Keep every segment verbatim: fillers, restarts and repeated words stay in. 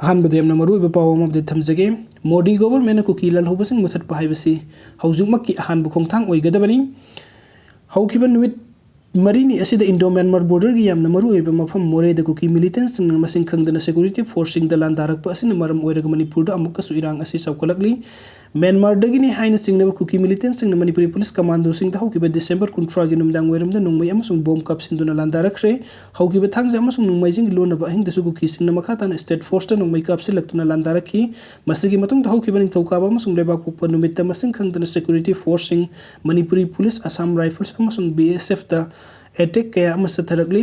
ꯑꯍꯥꯟꯕꯗ ꯌꯥꯝꯅ ꯃꯔꯨꯑꯣꯏꯕ ꯄꯥꯎ ꯑꯃ update ꯊꯝꯖꯒꯦ꯫ ꯃꯣꯗꯤ government ꯅ ꯀꯨꯀꯤ ꯂꯥꯜꯍꯧꯕꯁꯤꯡ ꯃꯨꯊꯠꯄ ꯍꯥꯏꯕꯁꯤ ꯍꯧꯖꯤꯛꯃꯛꯀꯤ ꯑꯍꯥꯟꯕ ꯈꯣꯡꯊꯥꯡ ꯑꯣꯏꯒꯗꯕꯅꯤ꯫ ꯍꯧꯈꯤꯕ ꯅꯨꯃꯤꯠ ꯃꯔꯤꯅꯤ ꯑꯁꯤꯗ Indo Myanmar border ꯒꯤ ꯌꯥꯝꯅ ꯃꯔꯨꯑꯣꯏꯕ ꯃꯐꯝ ꯃꯣꯔꯦꯗ ꯀꯨꯀꯤ militant ꯁꯤꯡꯅ ꯃꯁꯤꯡ ꯈꯪꯗꯅ security force ꯁꯤꯡꯗ ꯂꯥꯟꯗꯥꯔꯛꯄ ꯑꯁꯤꯅ ꯃꯔꯝ ꯑꯣꯏꯔꯒ ꯃꯅꯤꯄꯨꯔꯗ ꯑꯃꯨꯛꯀꯁꯨ ꯏꯔꯥꯡ ꯑꯁꯤ ꯆꯥꯎꯈꯠꯂꯛꯂꯤ꯫ ꯃ꯭ꯌꯥꯟꯃꯥꯔꯗꯒꯤꯅꯤ ꯍꯥꯏꯅ ꯆꯤꯡꯅꯕ ꯀꯨꯀꯤ militant ꯁꯤꯡꯅ ꯃꯅꯤꯄꯨꯔꯤ police commando ꯁꯤꯡꯗ ꯍꯧꯈꯤꯕ December ꯀꯨꯟꯊ꯭ꯔꯥꯒꯤ ꯅꯨꯃꯤꯗꯥꯡ ꯋꯥꯏꯔꯝꯗ ꯅꯣꯡꯃꯩ ꯑꯃꯁꯨꯡ bomb ꯀꯥꯞꯁꯤꯟꯗꯨꯅ ꯂꯥꯟꯗꯥꯔꯛꯈ꯭ꯔꯦ꯫ ꯍꯧꯈꯤꯕ ꯊꯥꯡꯖ ꯑꯃꯁꯨꯡ ꯅꯣꯡꯃꯥꯏꯖꯤꯡꯒꯤ ꯂꯣꯟꯅꯕ ꯑꯍꯤꯡꯗꯁꯨ ꯀꯨꯀꯤꯁꯤꯡꯅ ꯃꯈꯥ ꯇꯥꯅ state force ꯇ ꯅꯣꯡꯃꯩ ꯀꯥꯞꯁꯤꯜꯂꯛꯇꯨꯅ ꯂꯥꯟꯗꯥꯔꯛꯈꯤ꯫ ꯃꯁꯤꯒꯤ ꯃꯇꯨꯡꯗ ꯍꯧꯈꯤꯕ ꯅꯤꯡꯊꯧꯀꯥꯕ ꯑꯃꯁꯨꯡ ꯂꯩꯕꯥꯛꯄꯣꯛꯄ ꯅꯨꯃꯤꯠꯇ ꯃꯁꯤꯡ ꯈꯪꯗꯅ security force ꯁꯤꯡ, ꯃꯅꯤꯄꯨꯔꯤ police, Assam Rifles ꯑꯃꯁꯨꯡ B S F ꯇ attack ꯀꯌꯥ ꯑꯃ ꯆꯠꯊꯔꯛꯂꯤ꯫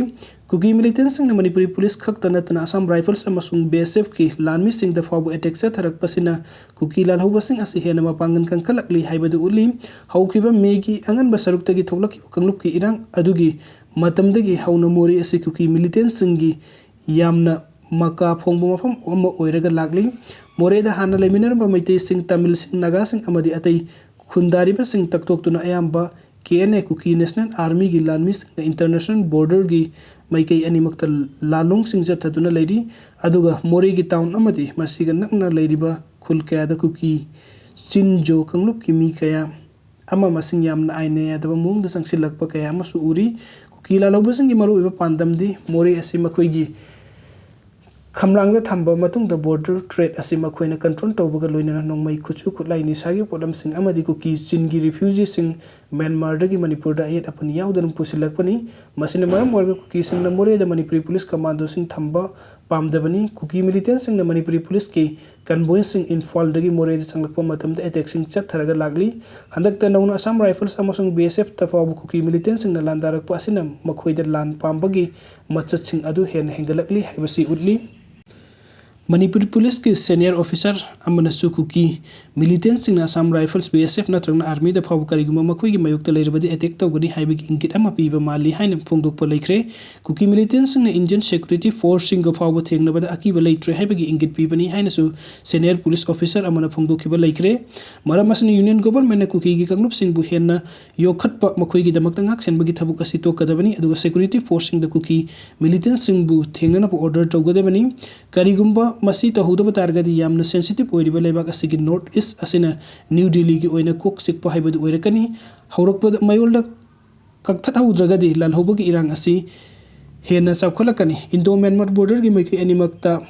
ꯀꯨꯀꯤ militant ꯁꯤꯡꯅ ꯃꯅꯤꯄꯨꯔꯤ police ꯈꯛꯇ ꯅꯠꯇꯅ Assam Rifles ꯑꯃꯁꯨꯡ B S F ꯀꯤ ꯂꯥꯟꯃꯤꯁꯤꯡꯗ ꯐꯥꯎꯕ attack ꯆꯠꯊꯔꯛꯄꯁꯤꯅ ꯀꯨꯀꯤ ꯂꯥꯜꯍꯧꯕꯁꯤꯡ ꯑꯁꯤ ꯍꯦꯟꯅ ꯃꯄꯥꯡꯒꯜ ꯀꯟꯈꯠꯂꯛꯂꯤ ꯍꯥꯏꯕꯗꯨ ꯎꯠꯂꯤ꯫ ꯍꯧꯈꯤꯕ May ꯒꯤ ꯑꯉꯟꯕ ꯁꯔꯨꯛꯇꯒꯤ ꯊꯣꯛꯂꯛꯈꯤꯕ ꯀꯥꯡꯂꯨꯞꯀꯤ ꯏꯔꯥꯡ ꯑꯗꯨꯒꯤ ꯃꯇꯝꯗꯒꯤ ꯍꯧꯅ ꯃꯣꯔꯦ ꯑꯁꯤ ꯀꯨꯀꯤ militant ꯁꯤꯡꯒꯤ ꯌꯥꯝꯅ ꯃꯀꯥ ꯐꯣꯡꯕ ꯃꯐꯝ ꯑꯃ ꯑꯣꯏꯔꯒ ꯂꯥꯛꯂꯤ꯫ ꯃꯣꯔꯦꯗ ꯍꯥꯟꯅ ꯂꯩꯃꯤꯟꯅꯔꯝꯕ ꯃꯩꯇꯩꯁꯤꯡ, ꯇꯥꯃꯤꯜꯁꯤꯡ, ꯅꯥꯒꯥꯁꯤꯡ ꯑꯃꯗꯤ ꯑꯇꯩ ꯈꯨꯟꯗꯥꯔꯤꯕꯁꯤꯡ ꯇꯛꯊꯣꯛꯇꯨꯅ ꯑꯌꯥꯝꯕ K N A, Kuki National Army ꯒꯤ ꯂꯥꯟꯃꯤꯁꯤꯡꯅ international border ꯒꯤ ꯃꯥꯏꯀꯩ ꯑꯅꯤꯃꯛꯇ ꯂꯥꯂꯣꯡꯁꯤꯡ ꯆꯠꯊꯗꯨꯅ ꯂꯩꯔꯤ꯫ ꯑꯗꯨꯒ ꯃꯣꯔꯦꯒꯤ town ꯑꯃꯗꯤ ꯃꯁꯤꯒ ꯅꯛꯅ ꯂꯩꯔꯤꯕ ꯈꯨꯜ ꯀꯌꯥꯗ ꯀꯨꯀꯤ ꯆꯤꯟꯖꯣ ꯀꯥꯡꯂꯨꯞꯀꯤ ꯃꯤ ꯀꯌꯥ ꯑꯃ ꯃꯁꯤꯡ ꯌꯥꯝꯅ ꯑꯥꯏꯟꯅ ꯌꯥꯗꯕ ꯃꯑꯣꯡꯗ ꯆꯪꯁꯤꯜꯂꯛꯄ ꯀꯌꯥ ꯑꯃꯁꯨ ꯎꯔꯤ꯫ ꯀꯨꯀꯤ ꯂꯥꯜꯍꯧꯕꯁꯤꯡꯒꯤ ꯃꯔꯨꯑꯣꯏꯕ ꯄꯥꯟꯗꯝꯗꯤ ꯃꯣꯔꯦ ꯑꯁꯤ ꯃꯈꯣꯏꯒꯤ ꯈꯝꯂꯥꯡꯗ ꯊꯝꯕ ꯃꯇꯨꯡꯗ border trade ꯑꯁꯤ ꯃꯈꯣꯏꯅ control ꯇꯧꯕꯒ ꯂꯣꯏꯅꯅ ꯅꯣꯡꯃꯩ, ꯈꯨꯠꯁꯨ ꯈꯨꯠꯂꯥꯏ, ꯅꯤꯁꯥꯒꯤ ꯄꯣꯠꯂꯝꯁꯤꯡ ꯑꯃꯗꯤ ꯀꯨꯀꯤ ꯆꯤꯟꯒꯤ refugee ꯁꯤꯡ ꯃ꯭ꯌꯥꯟꯃꯥꯔꯗꯒꯤ ꯃꯅꯤꯄꯨꯔꯗ ꯑꯌꯦꯠ ꯑꯄꯟ ꯌꯥꯎꯗꯅ ꯄꯨꯁꯤꯜꯂꯛꯄꯅꯤ꯫ ꯃꯁꯤꯅ ꯃꯔꯝ ꯑꯣꯏꯔꯒ ꯀꯨꯀꯤꯁꯤꯡꯅ ꯃꯣꯔꯦꯗ ꯃꯅꯤꯄꯨꯔꯤ police commando ꯁꯤꯡ ꯊꯝꯕ ꯄꯥꯝꯗꯕꯅꯤ꯫ ꯀꯨꯀꯤ militant ꯁꯤꯡꯅ ꯃꯅꯤꯄꯨꯔꯤ police ꯀꯤ convoy ꯁꯤꯡ ꯏꯝꯐꯥꯜꯗꯒꯤ ꯃꯣꯔꯦꯗ ꯆꯪꯂꯛꯄ ꯃꯇꯝꯗ attack ꯁꯤꯡ ꯆꯠꯊꯔꯒ ꯂꯥꯛꯂꯤ꯫ ꯍꯟꯗꯛꯇ ꯅꯧꯅ Assam Rifles ꯑꯃꯁꯨꯡ B S F ꯇ ꯐꯥꯎꯕ ꯀꯨꯀꯤ militant ꯁꯤꯡꯅ ꯂꯥꯟꯗꯥꯔꯛꯄ ꯑꯁꯤꯅ ꯃꯈꯣꯏꯗ ꯂꯥꯟ ꯄꯥꯝꯕꯒꯤ ꯃꯆꯠꯁꯤꯡ ꯑꯗꯨ ꯍꯦꯟꯅ ꯍꯦꯟꯒꯠꯂꯛꯂꯤ ꯍꯥꯏꯕꯁꯤ ꯎꯠꯂꯤ꯫ ꯃꯅꯤꯄꯨꯔ police ꯀꯤ senior officer ꯑꯃꯅꯁꯨ ꯀꯨꯀꯤ militant ꯁꯤꯡꯅ Assam Rifles, B S F ꯅꯠꯇ꯭ꯔꯒꯅ army ꯗ ꯐꯥꯎꯕ ꯀꯔꯤꯒꯨꯝꯕ ꯃꯈꯣꯏꯒꯤ ꯃꯥꯌꯣꯛꯇ ꯂꯩꯔꯕꯗꯤ attack ꯇꯧꯒꯅꯤ ꯍꯥꯏꯕꯒꯤ ꯏꯪꯒꯤꯠ ꯑꯃ ꯄꯤꯕ ꯃꯥꯜꯂꯤ ꯍꯥꯏꯅ ꯐꯣꯡꯗꯣꯛꯄ ꯂꯩꯈ꯭ꯔꯦ꯫ ꯀꯨꯀꯤ militant ꯁꯤꯡꯅ Indian security force ꯁꯤꯡꯒ ꯐꯥꯎꯕ ꯊꯦꯡꯅꯕꯗ ꯑꯀꯤꯕ ꯂꯩꯇ꯭ꯔꯦ ꯍꯥꯏꯕꯒꯤ ꯏꯪꯒꯤꯠ ꯄꯤꯕꯅꯤ ꯍꯥꯏꯅꯁꯨ senior police officer ꯑꯃꯅ ꯐꯣꯡꯗꯣꯛꯈꯤꯕ ꯂꯩꯈ꯭ꯔꯦ꯫ ꯃꯔꯝ ꯑꯁꯤꯅ Union government ꯅ ꯀꯨꯀꯤꯒꯤ ꯀꯥꯡꯂꯨꯞꯁꯤꯡꯕꯨ ꯍꯦꯟꯅ ꯌꯣꯛꯈꯠꯄ, ꯃꯈꯣꯏꯒꯤꯗꯃꯛꯇ ꯉꯥꯛ ꯁꯦꯟꯕꯒꯤ ꯊꯕꯛ ꯑꯁꯤ ꯇꯣꯛꯀꯗꯕꯅꯤ, ꯑꯗꯨꯒ security force ꯁꯤꯡꯗ ꯀꯨꯀꯤ militant ꯁꯤꯡꯕꯨ ꯊꯦꯡꯅꯅꯕ order ꯇꯧꯒꯗꯕꯅꯤ꯫ ꯀꯔꯤꯒꯨꯝꯕ ꯃꯁꯤ ꯇꯧꯍꯧꯗꯕ ꯇꯥꯔꯒꯗꯤ ꯌꯥꯝꯅ sensitive ꯑꯣꯏꯔꯤꯕ ꯂꯩꯕꯥꯛ ꯑꯁꯤꯒꯤ North East ꯑꯁꯤꯅ New Delhiꯒꯤ ꯑꯣꯏꯅ ꯀꯣꯛ ꯆꯤꯛꯄ ꯍꯥꯏꯕꯗꯨ ꯑꯣꯏꯔꯛꯀꯅꯤ꯫ ꯍꯧꯔꯛꯄꯗ ꯃꯌꯣꯜꯗ ꯀꯛꯊꯠꯍꯧꯗ꯭ꯔꯒꯗꯤ ꯂꯥꯜꯍꯧꯕꯒꯤ ꯏꯔꯥꯡ ꯑꯁꯤ ꯍꯦꯟꯅ ꯆꯥꯎꯈꯠꯂꯛꯀꯅꯤ꯫ Indo Myanmar borderꯒꯤ ꯃꯥꯏꯀꯩ ꯑꯅꯤꯃꯛꯇ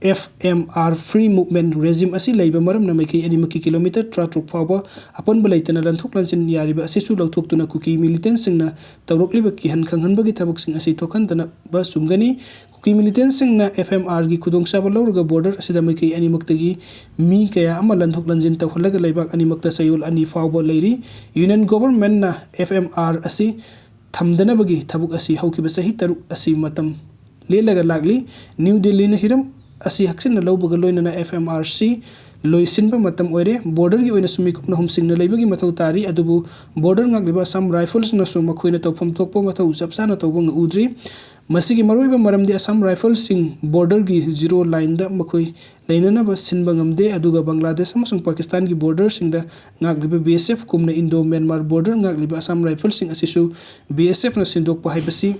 F M R, Free Movement Regime ꯑꯁꯤ ꯂꯩꯕ ꯃꯔꯝꯅ ꯃꯥꯏꯀꯩ ꯑꯅꯤꯃꯛꯀꯤ kilometre ꯇꯔꯥꯇꯔꯨꯛ ꯐꯥꯎꯕ ꯑꯄꯟꯕ ꯂꯩꯇꯅ ꯂꯟꯊꯣꯛ ꯂꯟꯁꯤꯟ ꯌꯥꯔꯤꯕ ꯑꯁꯤꯁꯨ ꯂꯧꯊꯣꯛꯇꯨꯅ ꯀꯨꯀꯤ militantꯁꯤꯡꯅ ꯇꯧꯔꯛꯂꯤꯕ ꯀꯤꯍꯟ ꯈꯪꯍꯟꯕꯒꯤ ꯊꯕꯛꯁꯤꯡ ꯑꯁꯤ ꯊꯣꯛꯍꯟꯗꯅꯕ ꯆꯨꯝꯒꯅꯤ꯫ ꯀꯨꯀꯤ militantꯁꯤꯡꯅ F M Rꯒꯤ ꯈꯨꯗꯣꯡꯆꯥꯕ ꯂꯧꯔꯒ border ꯑꯁꯤꯗ ꯃꯥꯏꯀꯩ ꯑꯅꯤꯃꯛꯇꯒꯤ ꯃꯤ ꯀꯌꯥ ꯑꯃ ꯂꯟꯊꯣꯛ ꯂꯟꯁꯤꯟ ꯇꯧꯍꯜꯂꯒ ꯂꯩꯕꯥꯛ ꯑꯅꯤꯃꯛꯇ ꯆꯌꯣꯜ ꯑꯅꯤ ꯐꯥꯎꯕ ꯂꯩꯔꯤ꯫ Union Governmentꯅ F M R ꯑꯁꯤ ꯊꯝꯗꯅꯕꯒꯤ ꯊꯕꯛ ꯑꯁꯤ ꯍꯧꯈꯤꯕ ꯆꯍꯤ ꯇꯔꯨꯛ ꯑꯁꯤ ꯃꯇꯝ ꯂꯦꯜꯂꯒ ꯂꯥꯛꯂꯤ꯫ New Delhiꯅ ꯍꯤꯔꯝ ꯑꯁꯤ ꯍꯛꯆꯤꯟꯅ ꯂꯧꯕꯒ ꯂꯣꯏꯅꯅ F M Rꯁꯤ ꯂꯣꯏꯁꯤꯟꯕ ꯃꯇꯝ ꯑꯣꯏꯔꯦ꯫ Borderꯒꯤ ꯑꯣꯏꯅꯁꯨ ꯃꯤꯀꯨꯞꯅ ꯍꯨꯝꯁꯤꯡꯅ ꯂꯩꯕꯒꯤ ꯃꯊꯧ ꯇꯥꯔꯤ, ꯑꯗꯨꯕꯨ border ꯉꯥꯛꯂꯤꯕ Assam Riflesꯅꯁꯨ ꯃꯈꯣꯏꯅ ꯇꯧꯐꯝ ꯊꯣꯛꯄ ꯃꯊꯧ ꯆꯞ ꯆꯥꯅ ꯇꯧꯕ ꯉꯝ ꯎꯗ꯭ꯔꯤ꯫ ꯃꯁꯤꯒꯤ ꯃꯔꯨꯑꯣꯏꯕ ꯃꯔꯝꯗꯤ Assam Riflesꯁꯤꯡ borderꯒꯤ zero lineꯗ ꯃꯈꯣꯏ ꯂꯩꯅꯅꯕ ꯁꯤꯟꯕ ꯉꯝꯗꯦ, ꯑꯗꯨꯒ ꯕꯪꯒ꯭ꯂꯥꯗꯦꯁ ꯑꯃꯁꯨꯡ ꯄꯥꯀꯤꯁꯇꯥꯟꯒꯤ borderꯁꯤꯡꯗ ꯉꯥꯛꯂꯤꯕ B S F ꯀꯨꯝꯅ Indo Myanmar border ꯉꯥꯛꯂꯤꯕ Assam Riflesꯁꯤꯡ ꯑꯁꯤꯁꯨ B S Fꯅ ꯁꯤꯟꯗꯣꯛꯄ ꯍꯥꯏꯕꯁꯤ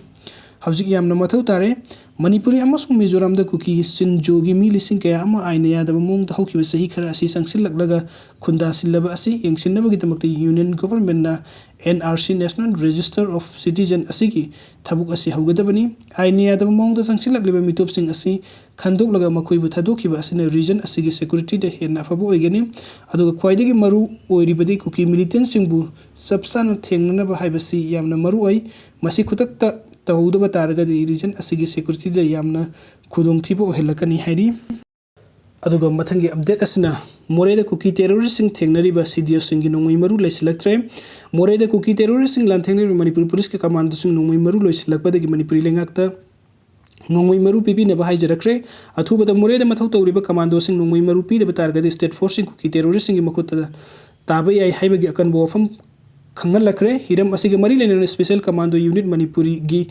ꯍꯧꯖꯤꯛ ꯌꯥꯝꯅ ꯃꯊꯧ ꯇꯥꯔꯦ꯫ ꯃꯅꯤꯄꯨꯔꯤ ꯑꯃꯁꯨꯡ ꯃꯤꯖꯣꯔꯥꯝꯗ ꯀꯨꯀꯤ ꯁꯤꯟꯖꯣꯒꯤ ꯃꯤ ꯂꯤꯁꯤꯡ ꯀꯌꯥ ꯑꯃ ꯑꯥꯏꯟꯅ ꯌꯥꯗꯕ ꯃꯑꯣꯡꯗ ꯍꯧꯈꯤꯕ ꯆꯍꯤ ꯈꯔ ꯑꯁꯤ ꯆꯪꯁꯤꯜꯂꯛꯂꯒ ꯈꯨꯟꯗꯥꯁꯤꯜꯂꯕ ꯑꯁꯤ ꯌꯦꯡꯁꯤꯟꯅꯕꯒꯤꯗꯃꯛꯇ Union Governmentꯅ N R C, National Register of Citizen ꯑꯁꯤꯒꯤ ꯊꯕꯛ ꯑꯁꯤ ꯍꯧꯒꯗꯕꯅꯤ꯫ ꯑꯥꯏꯟꯅ ꯌꯥꯗꯕ ꯃꯑꯣꯡꯗ ꯆꯪꯁꯤꯜꯂꯛꯂꯤꯕ ꯃꯤꯇꯣꯞꯁꯤꯡ ꯑꯁꯤ ꯈꯟꯗꯣꯛꯂꯒ ꯃꯈꯣꯏꯕꯨ ꯊꯥꯗꯣꯛꯈꯤꯕ ꯑꯁꯤꯅ region ꯑꯁꯤꯒꯤ securityꯗ ꯍꯦꯟꯅ ꯑꯐꯕ ꯑꯣꯏꯒꯅꯤ꯫ ꯑꯗꯨꯒ ꯈ꯭ꯋꯥꯏꯗꯒꯤ ꯃꯔꯨ ꯑꯣꯏꯔꯤꯕꯗꯤ ꯀꯨꯀꯤ militantꯁꯤꯡꯕꯨ ꯆꯞ ꯆꯥꯅ ꯊꯦꯡꯅꯅꯕ ꯍꯥꯏꯕꯁꯤ ꯌꯥꯝꯅ ꯃꯔꯨ ꯑꯣꯏ꯫ ꯃꯁꯤ ꯈꯨꯗꯛꯇ ꯇꯧꯍꯧꯗꯕ ꯇꯥꯔꯒꯗꯤ region ꯑꯁꯤꯒꯤ securityꯗ ꯌꯥꯝꯅ ꯈꯨꯗꯣꯡꯊꯤꯕ ꯑꯣꯏꯍꯜꯂꯛꯀꯅꯤ ꯍꯥꯏꯔꯤ꯫ ꯑꯗꯨꯒ ꯃꯊꯪꯒꯤ update ꯑꯁꯤꯅ ꯃꯣꯔꯦꯗ ꯀꯨꯀꯤ terroristꯁꯤꯡ ꯊꯦꯡꯅꯔꯤꯕ C D Oꯁꯤꯡꯒꯤ ꯅꯣꯡꯃꯩ ꯃꯔꯨ ꯂꯩꯁꯤꯜꯂꯛꯇ꯭ꯔꯦ꯫ ꯃꯣꯔꯦꯗ ꯀꯨꯀꯤ terroristꯁꯤꯡ ꯂꯥꯟꯊꯦꯡꯅꯔꯤꯕ ꯃꯅꯤꯄꯨꯔ ꯄꯨꯂꯤꯁꯀꯤ commandoꯁꯤꯡ ꯅꯣꯡꯃꯩ ꯃꯔꯨ ꯂꯣꯏꯁꯤꯜꯂꯛꯄꯗꯒꯤ ꯃꯅꯤꯄꯨꯔꯤ ꯂꯩꯉꯥꯛꯇ ꯅꯣꯡꯃꯩ ꯃꯔꯨ ꯄꯤꯕꯤꯅꯕ ꯍꯥꯏꯖꯔꯛꯈ꯭ꯔꯦ꯫ ꯑꯊꯨꯕꯗ ꯃꯣꯔꯦꯗ ꯃꯊꯧ ꯇꯧꯔꯤꯕ commandoꯁꯤꯡ ꯅꯣꯡꯃꯩ ꯃꯔꯨ ꯄꯤꯗꯕ ꯇꯥꯔꯒꯗꯤ state forceꯁꯤꯡ ꯀꯨꯀꯤ terroristꯁꯤꯡꯒꯤ ꯃꯈꯨꯠꯇ ꯇꯥꯕ ꯌꯥꯏ ꯍꯥꯏꯕꯒꯤ ꯑꯀꯟꯕ ꯋꯥꯐꯝ ꯈꯪꯍꯜꯂꯛꯈ꯭ꯔꯦ꯫ ꯍꯤꯔꯝ ꯑꯁꯤꯒ ꯃꯔꯤ ꯂꯩꯅꯅ Special Commando Unit ꯃꯅꯤꯄꯨꯔꯤꯒꯤ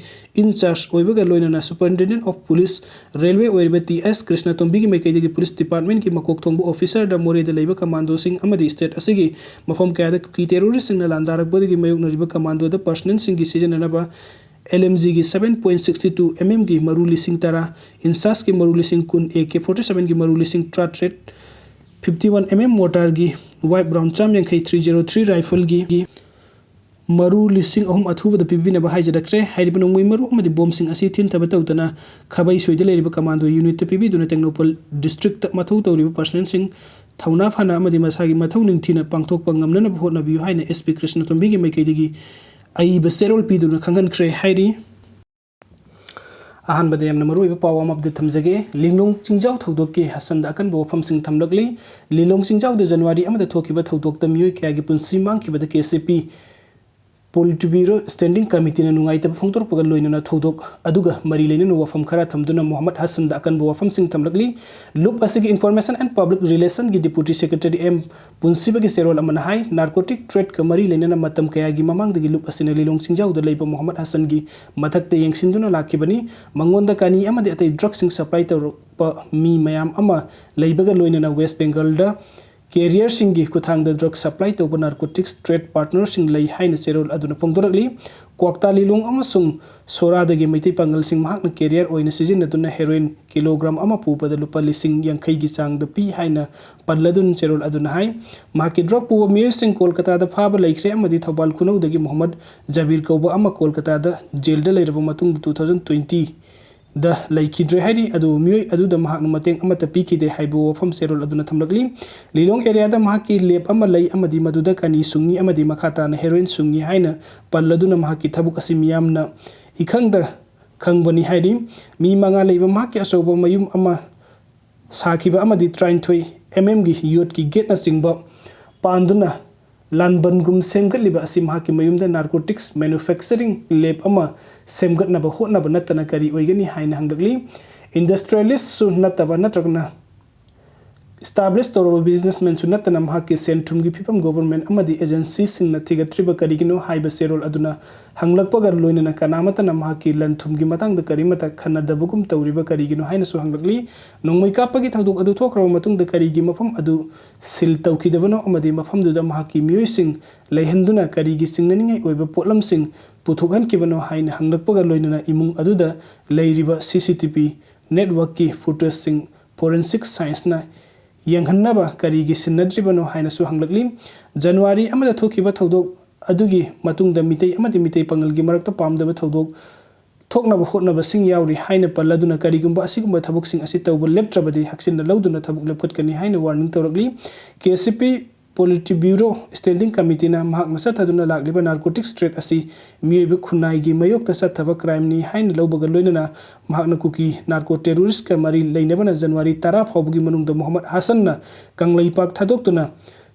in charge ꯑꯣꯏꯕꯒ ꯂꯣꯏꯅꯅ Superintendent of Police Railway ꯑꯣꯏꯔꯤꯕ T S ꯀ꯭ꯔꯤꯁꯅꯇꯣꯝꯕꯤꯒꯤ ꯃꯥꯏꯀꯩꯗꯒꯤ police departmentꯀꯤ ꯃꯀꯣꯛ ꯊꯣꯡꯕ officerꯗ ꯃꯣꯔꯦꯗ ꯂꯩꯕ commandoꯁꯤꯡ ꯑꯃꯗꯤ state ꯑꯁꯤꯒꯤ ꯃꯐꯝ ꯀꯌꯥꯗ ꯀꯨꯀꯤ terroristꯁꯤꯡꯅ ꯂꯥꯟꯗꯥꯔꯛꯄꯗꯒꯤ ꯃꯥꯌꯣꯛꯅꯔꯤꯕ commandoꯗ personnelꯁꯤꯡꯒꯤ ꯁꯤꯖꯤꯟꯅꯅꯕ ꯑꯦꯜ ꯑꯦꯝ ꯖꯤꯒꯤ seven point sixty two M M ꯒꯤ ꯃꯔꯨ ꯂꯤꯁꯤꯡ ꯇꯔꯥ, INSAS ꯀꯤ ꯃꯔꯨ ꯂꯤꯁꯤꯡ ꯀꯨꯟ, A K forty seven ꯒꯤ ꯃꯔꯨ ꯂꯤꯁꯤꯡ ꯇꯔꯥꯇꯔꯦꯠ, fifty one M M mortar ꯒꯤ wide round ꯆꯥꯝ ꯌꯥꯡꯈꯩ, three zero three rifle ꯒꯤ ꯃꯔꯨ ꯂꯤꯁꯤꯡ ꯑꯍꯨꯝ ꯑꯊꯨꯕꯗ ꯄꯤꯕꯤꯅꯕ ꯍꯥꯏꯖꯔꯛꯈ꯭ꯔꯦ꯫ ꯍꯥꯏꯔꯤꯕ ꯅꯣꯡꯃꯩ ꯃꯔꯨ ꯑꯃꯗꯤ ꯕꯣꯝꯁꯤꯡ ꯑꯁꯤ ꯊꯤꯟꯊꯕ ꯇꯧꯗꯅ ꯈꯥꯕꯩ ꯁꯣꯏꯗ ꯂꯩꯔꯤꯕ commando unit ꯇ ꯄꯤꯕꯤꯗꯨꯅ ꯇꯦꯡꯅꯧꯄꯜ district ꯇ ꯃꯊꯧ ꯇꯧꯔꯤꯕ personnel ꯁꯤꯡ ꯊꯧꯅꯥ ꯐꯅ ꯑꯃꯗꯤ ꯃꯁꯥꯒꯤ ꯃꯊꯧ ꯅꯤꯡꯊꯤꯅ ꯄꯥꯡꯊꯣꯛꯄ ꯉꯝꯅꯅꯕ ꯍꯣꯠꯅꯕꯤꯌꯨ ꯍꯥꯏꯅ S P ꯀ꯭ꯔꯤꯁꯅꯇꯣꯝꯕꯤꯒꯤ ꯃꯥꯏꯀꯩꯗꯒꯤ ꯑꯏꯕ ꯆꯦꯔꯣꯜ ꯄꯤꯗꯨꯅ ꯈꯪꯍꯟꯈ꯭ꯔꯦ ꯍꯥꯏꯔꯤ꯫ ꯑꯍꯥꯟꯕꯗ ꯌꯥꯝꯅ ꯃꯔꯨꯑꯣꯏꯕ ꯄꯥꯎ ꯑꯃ update ꯊꯝꯖꯒꯦ꯫ ꯂꯤꯂꯣꯡ ꯆꯤꯡꯖꯥꯎ ꯊꯧꯗꯣꯛꯀꯤ ꯍꯁꯟꯗ ꯑꯀꯟꯕ ꯋꯥꯐꯝꯁꯤꯡ ꯊꯝꯂꯛꯂꯤ꯫ ꯂꯤꯂꯣꯡ ꯆꯤꯡꯖꯥꯎꯗ January ꯑꯃꯗ ꯊꯣꯛꯈꯤꯕ ꯊꯧꯗꯣꯛꯇ ꯃꯤꯑꯣꯏ ꯀꯌꯥꯒꯤ ꯄꯨꯟꯁꯤ ꯃꯥꯡꯈꯤꯕꯗ K C P Politburo Standing Committee ꯅ ꯅꯨꯡꯉꯥꯏꯇꯕ ꯐꯣꯡꯗꯣꯔꯛꯄꯒ ꯂꯣꯏꯅꯅ ꯊꯧꯗꯣꯛ ꯑꯗꯨꯒ ꯃꯔꯤ ꯂꯩꯅꯅ ꯋꯥꯐꯝ ꯈꯔ ꯊꯝꯗꯨꯅ ꯃꯣꯍꯝꯃꯗ ꯍꯁꯟꯗ ꯑꯀꯟꯕ ꯋꯥꯐꯝꯁꯤꯡ ꯊꯝꯂꯛꯂꯤ꯫ ꯂꯨꯞ ꯑꯁꯤꯒꯤ Information and Public Relation ꯒꯤ Deputy Secretary M ꯄꯨꯟꯁꯤꯕꯒꯤ ꯆꯦꯔꯣꯜ ꯑꯃꯅ ꯍꯥꯏ, narcotic trade ꯀ ꯃꯔꯤ ꯂꯩꯅꯅ ꯃꯇꯝ ꯀꯌꯥꯒꯤ ꯃꯃꯥꯡꯗꯒꯤ ꯂꯨꯞ ꯑꯁꯤꯅ ꯂꯤꯂꯣꯡ ꯆꯤꯡꯖꯥꯎꯗ ꯂꯩꯕ ꯃꯣꯍꯝꯃꯗ ꯍꯁꯟꯒꯤ ꯃꯊꯛꯇ ꯌꯦꯡꯁꯤꯟꯗꯨꯅ ꯂꯥꯛꯈꯤꯕꯅꯤ꯫ ꯃꯉꯣꯟꯗ ꯀꯥꯅꯤ ꯑꯃꯗꯤ ꯑꯇꯩ drug ꯁꯤꯡ supply ꯇꯧꯔꯛꯄ ꯃꯤ ꯃꯌꯥꯝ ꯑꯃ ꯂꯩꯕꯒ ꯂꯣꯏꯅꯅ West Bengal ꯗ carrier ꯁꯤꯡꯒꯤ ꯈꯨꯠꯊꯥꯡꯗ drug supply ꯇꯧꯕ narcotics trade partner ꯁꯤꯡ ꯂꯩ ꯍꯥꯏꯅ ꯆꯦꯔꯣꯜ ꯑꯗꯨꯅ ꯐꯣꯡꯗꯣꯔꯛꯂꯤ꯫ ꯀ꯭ꯋꯥꯛꯇꯥ, ꯂꯤꯂꯣꯡ ꯑꯃꯁꯨꯡ ꯁꯣꯔꯥꯗꯒꯤ ꯃꯩꯇꯩ ꯄꯥꯉꯜꯁꯤꯡ ꯃꯍꯥꯛꯅ carrier ꯑꯣꯏꯅ ꯁꯤꯖꯤꯟꯅꯗꯨꯅ heroin kilogram ꯑꯃ ꯄꯨꯕꯗ ꯂꯨꯄꯥ ꯂꯤꯁꯤꯡ ꯌꯥꯡꯈꯩꯒꯤ ꯆꯥꯡꯗ ꯄꯤ ꯍꯥꯏꯅ ꯄꯜꯂꯗꯨꯅ ꯆꯦꯔꯣꯜ ꯑꯗꯨꯅ ꯍꯥꯏ꯫ ꯃꯍꯥꯛꯀꯤ drug ꯄꯨꯕ ꯃꯤꯑꯣꯏꯁꯤꯡ ꯀꯣꯜꯀꯇꯥꯗ ꯐꯥꯕ ꯂꯩꯈ꯭ꯔꯦ ꯑꯃꯗꯤ ꯊꯧꯕꯥꯜ ꯈꯨꯅꯧꯗꯒꯤ ꯃꯣꯍꯝꯃꯗ ꯖꯕꯤꯔ ꯀꯧꯕ ꯑꯃ ꯀꯣꯜꯀꯇꯥꯗ jail ꯗ ꯂꯩꯔꯕ ꯃꯇꯨꯡꯗ two thousand twenty ꯗ ꯂꯩꯈꯤꯗ꯭ꯔꯦ ꯍꯥꯏꯔꯤ꯫ ꯑꯗꯨꯕꯨ ꯃꯤꯑꯣꯏ ꯑꯗꯨꯗ ꯃꯍꯥꯛꯅ ꯃꯇꯦꯡ ꯑꯃꯠꯇ ꯄꯤꯈꯤꯗꯦ ꯍꯥꯏꯕ ꯋꯥꯐꯝ ꯆꯦꯔꯣꯜ ꯑꯗꯨꯅ ꯊꯝꯂꯛꯂꯤ꯫ ꯂꯤꯂꯣꯡ area ꯗ ꯃꯍꯥꯛꯀꯤ lab ꯑꯃ ꯂꯩ ꯑꯃꯗꯤ ꯃꯗꯨꯗ ꯀꯥꯅꯤ ꯁꯨꯡꯉꯤ ꯑꯃꯗꯤ ꯃꯈꯥ ꯇꯥꯅ heroin ꯁꯨꯡꯉꯤ ꯍꯥꯏꯅ ꯄꯜꯂꯗꯨꯅ ꯃꯍꯥꯛꯀꯤ ꯊꯕꯛ ꯑꯁꯤ ꯃꯤꯌꯥꯝꯅ ꯏꯈꯪꯗ ꯈꯪꯕꯅꯤ ꯍꯥꯏꯔꯤ꯫ ꯃꯤ ꯃꯉꯥ ꯂꯩꯕ ꯃꯍꯥꯛꯀꯤ ꯑꯆꯧꯕ ꯃꯌꯨꯝ ꯑꯃ ꯁꯥꯈꯤꯕ ꯑꯃꯗꯤ ꯇꯔꯥꯅꯤꯊꯣꯏ M M ꯒꯤ ꯌꯣꯠꯀꯤ gate ꯅꯆꯤꯡꯕ ꯄꯥꯟꯗꯨꯅ ꯂꯥꯟꯕꯟꯒꯨꯝ ꯁꯦꯝꯒꯠꯂꯤꯕ ꯑꯁꯤ ꯃꯍꯥꯛꯀꯤ ꯃꯌꯨꯝꯗ narcotics manufacturing lab ꯑꯃ ꯁꯦꯝꯒꯠꯅꯕ ꯍꯣꯠꯅꯕ ꯅꯠꯇꯅ ꯀꯔꯤ ꯑꯣꯏꯒꯅꯤ ꯍꯥꯏꯅ ꯍꯪꯂꯛꯂꯤ꯫ Industrialist ꯁꯨ ꯅꯠꯇꯕ ꯅꯠꯇ꯭ꯔꯒꯅ establish ꯇꯧꯔꯕ businessman ꯁꯨ ꯅꯠꯇꯅ ꯃꯍꯥꯛꯀꯤ ꯁꯦꯟ ꯊꯨꯝꯒꯤ ꯐꯤꯕꯝ government ꯑꯃꯗꯤ agency ꯁꯤꯡꯅ ꯊꯤꯒꯠꯇ꯭ꯔꯤꯕ ꯀꯔꯤꯒꯤꯅꯣ ꯍꯥꯏꯕ ꯆꯦꯔꯣꯜ ꯑꯗꯨꯅ ꯍꯪꯂꯛꯄꯒ ꯂꯣꯏꯅꯅ ꯀꯅꯥꯃꯠꯇꯅ ꯃꯍꯥꯛꯀꯤ ꯂꯟ ꯊꯨꯝꯒꯤ ꯃꯇꯥꯡꯗ ꯀꯔꯤꯃꯠꯇ ꯈꯟꯅꯗꯕꯒꯨꯝ ꯇꯧꯔꯤꯕ ꯀꯔꯤꯒꯤꯅꯣ ꯍꯥꯏꯅꯁꯨ ꯍꯪꯂꯛꯂꯤ꯫ ꯅꯣꯡꯃꯩ ꯀꯥꯞꯄꯒꯤ ꯊꯧꯗꯣꯛ ꯑꯗꯨ ꯊꯣꯛꯈ꯭ꯔꯕ ꯃꯇꯨꯡꯗ ꯀꯔꯤꯒꯤ ꯃꯐꯝ ꯑꯗꯨ seal ꯇꯧꯈꯤꯗꯕꯅꯣ ꯑꯃꯗꯤ ꯃꯐꯝꯗꯨꯗ ꯃꯍꯥꯛꯀꯤ ꯃꯤꯑꯣꯏꯁꯤꯡ ꯂꯩꯍꯟꯗꯨꯅ ꯀꯔꯤꯒꯤ ꯆꯤꯡꯅꯅꯤꯡꯉꯥꯏ ꯑꯣꯏꯕ ꯄꯣꯠꯂꯝꯁꯤꯡ ꯄꯨꯊꯣꯛꯍꯟꯈꯤꯕꯅꯣ ꯍꯥꯏꯅ ꯍꯪꯂꯛꯄꯒ ꯂꯣꯏꯅꯅ ꯏꯃꯨꯡ ꯑꯗꯨꯗ ꯂꯩꯔꯤꯕ ꯁꯤ ꯁꯤ ꯇꯤ ꯚꯤ ꯅꯦꯠꯋꯥꯔꯛꯀꯤ ꯐꯨꯇꯦꯖꯁꯤꯡ ꯐꯣꯔꯦꯟꯁꯤꯛ ꯁꯥꯏꯟꯁꯅ ꯌꯦꯡꯍꯟꯅꯕ ꯀꯔꯤꯒꯤ ꯁꯤꯟꯅꯗ꯭ꯔꯤꯕꯅꯣ ꯍꯥꯏꯅꯁꯨ ꯍꯪꯂꯛꯂꯤ꯫ ꯖꯅꯋꯥꯔꯤ ꯑꯃꯗ ꯊꯣꯛꯈꯤꯕ ꯊꯧꯗꯣꯛ ꯑꯗꯨꯒꯤ ꯃꯇꯨꯡꯗ ꯃꯤꯇꯩ ꯑꯃꯗꯤ ꯃꯤꯇꯩ ꯄꯥꯉꯜꯒꯤ ꯃꯔꯛꯇ ꯄꯥꯝꯗꯕ ꯊꯧꯗꯣꯛ ꯊꯣꯛꯅꯕ ꯍꯣꯠꯅꯕꯁꯤꯡ ꯌꯥꯎꯔꯤ ꯍꯥꯏꯅ ꯄꯜꯂꯗꯨꯅ, ꯀꯔꯤꯒꯨꯝꯕ ꯑꯁꯤꯒꯨꯝꯕ ꯊꯕꯛꯁꯤꯡ ꯑꯁꯤ ꯇꯧꯕ ꯂꯦꯞꯇ꯭ꯔꯕꯗꯤ ꯍꯛꯆꯤꯟꯅ ꯂꯧꯗꯨꯅ ꯊꯕꯛ ꯂꯦꯞꯈꯠꯀꯅꯤ ꯍꯥꯏꯅ ꯋꯥꯔꯅꯤꯡ ꯇꯧꯔꯛꯂꯤ꯫ ꯀꯦ ꯁꯤ ꯄꯤ ꯄꯣꯂꯤꯇꯤꯕ꯭ꯌꯨꯔꯣ ꯁ꯭ꯇꯦꯟꯗꯤꯡ ꯀꯃꯤꯇꯤꯅ ꯃꯍꯥꯛꯅ ꯆꯠꯊꯗꯨꯅ ꯂꯥꯛꯂꯤꯕ ꯅꯥꯔꯀꯣꯇꯤꯛꯁ ꯇ꯭ꯔꯦꯗ ꯑꯁꯤ ꯃꯤꯑꯣꯏꯕ ꯈꯨꯟꯅꯥꯏꯒꯤ ꯃꯥꯌꯣꯛꯇ ꯆꯠꯊꯕ ꯀ꯭ꯔꯥꯏꯝꯅꯤ ꯍꯥꯏꯅ ꯂꯧꯕꯒ ꯂꯣꯏꯅꯅ ꯃꯍꯥꯛꯅ ꯀꯨꯀꯤ ꯅꯥꯔꯀꯣ ꯇꯦꯔꯣꯔꯤꯁ꯭ꯠꯀ ꯃꯔꯤ ꯂꯩꯅꯕꯅ ꯖꯅꯋꯥꯔꯤ ꯇꯔꯥ ꯐꯥꯎꯕꯒꯤ ꯃꯅꯨꯡꯗ ꯃꯣꯍꯝꯃꯗ ꯍꯁꯟꯅ ꯀꯪꯂꯩꯄꯥꯛ ꯊꯥꯗꯣꯛꯇꯨꯅ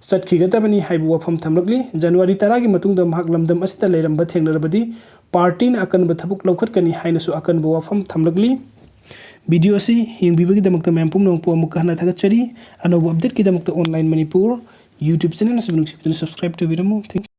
ꯆꯠꯈꯤꯒꯗꯕꯅꯤ ꯍꯥꯏꯕ ꯋꯥꯐꯝ ꯊꯝꯂꯛꯂꯤ꯫ ꯖꯅꯋꯥꯔꯤ ꯇꯔꯥꯒꯤ ꯃꯇꯨꯡꯗ ꯃꯍꯥꯛ ꯂꯝꯗꯝ ꯑꯁꯤꯗ ꯂꯩꯔꯝꯕ ꯊꯦꯡꯅꯔꯕꯗꯤ ꯄꯥꯔꯇꯤꯅ ꯑꯀꯟꯕ ꯊꯕꯛ ꯂꯧꯈꯠꯀꯅꯤ ꯍꯥꯏꯅꯁꯨ ꯑꯀꯟꯕ ꯋꯥꯐꯝ ꯊꯝꯂꯛꯂꯤ꯫ ꯚꯤꯗꯤꯑꯣ ꯑꯁꯤ ꯌꯦꯡꯕꯤꯕꯒꯤꯗꯃꯛꯇ ꯃꯌꯥꯝ ꯄꯨꯝꯅꯃꯛꯄꯨ ꯑꯃꯨꯛꯀ ꯍꯟꯅ ꯊꯥꯒꯠꯆꯔꯤ꯫ ꯑꯅꯧꯕ ꯑꯞꯗꯦꯠꯀꯤꯗꯃꯛꯇ ꯑꯣꯟꯂꯥꯏꯟ ꯃꯅꯤꯄꯨꯔ ꯌꯨꯇ꯭ꯌꯨꯕ ꯆꯦꯅꯦꯜ ꯑꯁꯤꯕꯨ ꯅꯨꯡꯁꯤꯕꯤꯗꯨꯅ ꯁꯕꯁꯀ꯭ꯔꯥꯏꯕ ꯇꯧꯕꯤꯔꯝꯃꯨ꯫ Thank you꯫